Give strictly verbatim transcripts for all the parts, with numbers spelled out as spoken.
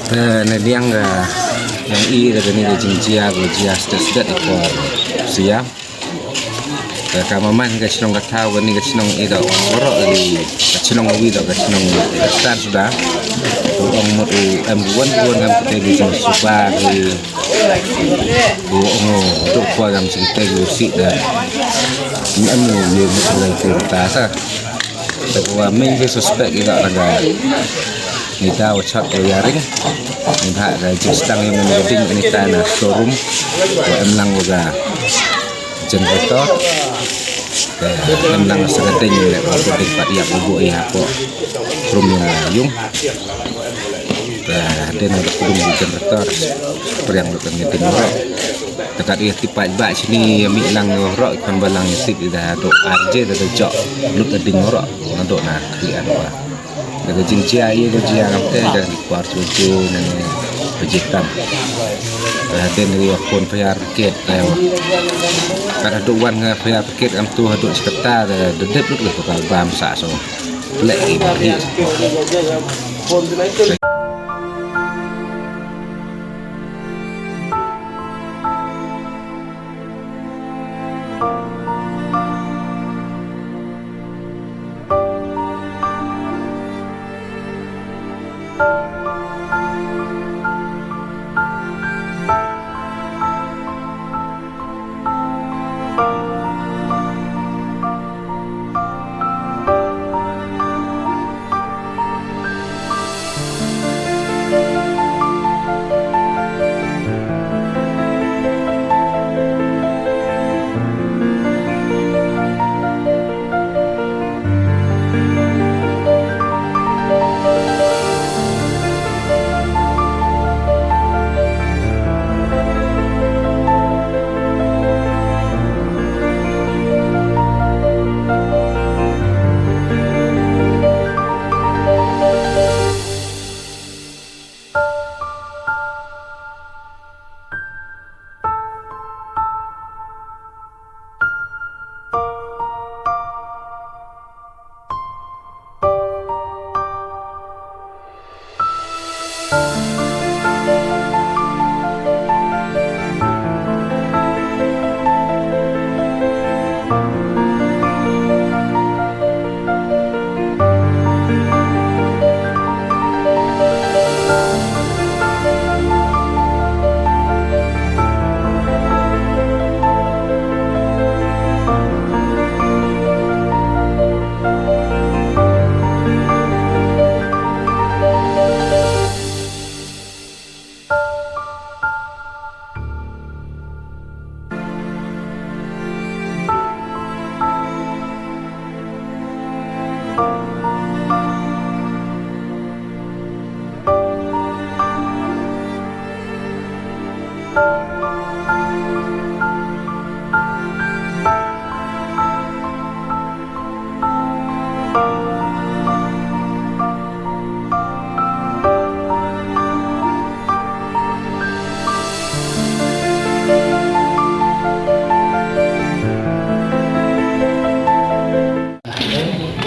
Te na liang ka, ïa i da kane ka jingjia ka jia stet stet i por sia. Te ka maman ka chnong ka thaw kane ka chnong i da oro i ka chnong wi da ka chnong ka stan suda. Ong mut i em wan wan ngam kate ki jingsuba ki. Ong do kwa ngam sing te ki si da. Em mu ye mut lai ki ta sa. Te kwa main ki suspect i da raga. Ni da wa chat ko yaring. Ni da ga jistang yang ni ding ni ta na showroom. Wa em lang wa ga generator. Em lang sa ga ding ni wa ga ding pat ya bu ya po. Room yang yung. Te den wa ga ding generator. Priang lu kan ni ding wa. Te kat ïa tip pat ba sini ïa mi lang ïa rok kan ba lang ïa tip ïa da do arje da do jok lut da ding rok na do na kri ado ba. Da ka jingjia ïa ka jia ngam te da ki kwar tu tu na ni ka jitam. Da den ri wa phone fire brigade da wa. Kada do wan nga fire brigade am tu hadu sekata da da dep lut ka bam sa so. Lek i ba hi.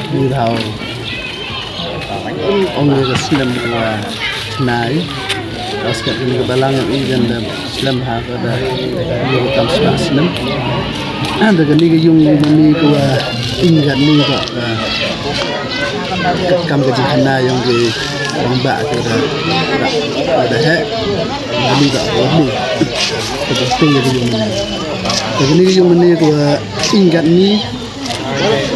Ni thaw. Ong ïa ka snem wa nai. Ka snem ni ka balang ïa i jan da snem ha ka da ïa ka kam snem snem. Da ka ni ka yung ni ka wa ing ka ni ka, ka kam ka jingkhana yung ki rangbah ka da da da he. Ka ni ka wa ni ka da ting ka yung ni. Da ka ni ka yung ni ka wa ing ka ni.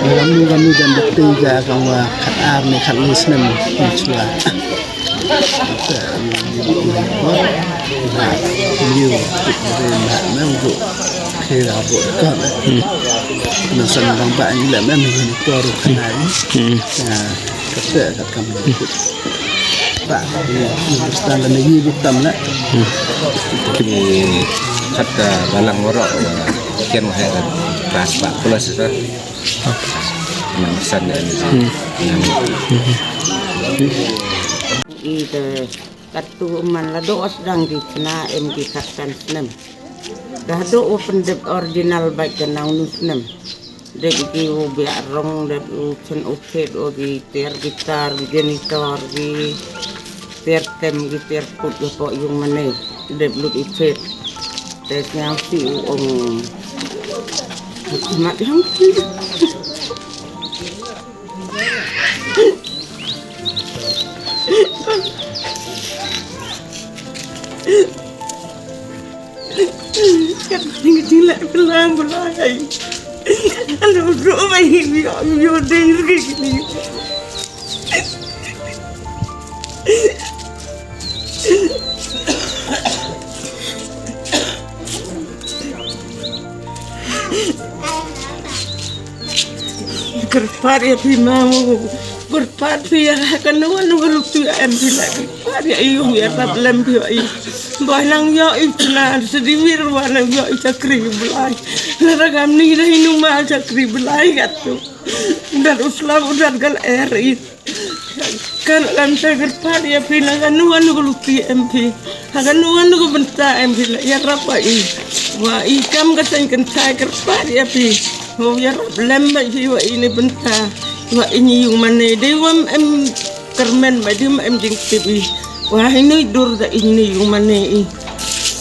Ramnu ramnu jan da tei ja kang wa khat ar ne khat lai snem ni chwa. Liu tip re ma na u khe ra bo ka. Na san bang ba ni la men ni por ka nai. Ka te ka kam. Ba ni stan la ni bi tam la. Ki khat ka balang waro ken wa he ka pras ba plus ka. Nang san da ni. Hmm. Nang. Hmm. I te katu man la do os dang di chna em di katan snem. Dah do u pendep original bai ke nau nu snem. Dek ki u biak rong dek u chen u phet u ki ter gitar ki janitor ki Ter tem ki ter kut ïa pok ïung mane. Dep lut i phet. Te sñiaw si u ong. Mat ïong ki. Kat ning jing la kelang bulai. Alo ro bai yo yo dei ri ni. Kyrpad ïa phi ma u. Kyrpad phi ïa kano kano ka luktu em phi la kyrpad ïa u ïarap lem phi ïa u. Ba nang ïa u tna sdang wir ba nang ïa u chakri blai. La ragam ni dei nu ma chakri blai kat tu. Dan u slap u dan gal er i. Kan lam sa kyrpad ïa phi na kano kano ka lukti em phi. Ha kano kano ka bynta em phi la ïarap wa i. Wa i kam ka seng kynthai kyrpad ïa phi. Wa ïarap lem ba phi wa i ni bynta. Wa i ni ïung mane dei wam em kyrmen ba dei wam em jingtip i. Wa i ni dur da i ni ïung mane i.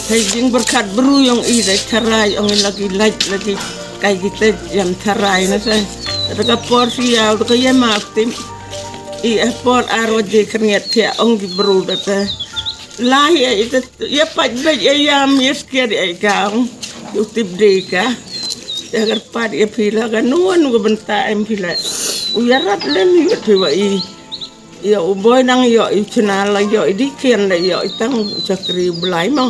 Hai jingberkat bru ïong i da tharai ong i lagi lait lagi kai kita jam tharai na sa. Da ka por siaw da ka ïa ma tim. I a por ar waje khyndiat thiah ong ki bru da ka. Lai ïa ita ïa pait bait ïa ïam ïa skiat ïa i ka ong. Ïa u tip dei ka. Ïa kyrpad ïa phi la kano kano ka bynta em phi la. U ïarap lem ïa phi wa i. Ïa u boi nang ïa i chna la ïa i di kian la ïa i tang chakri blai ma.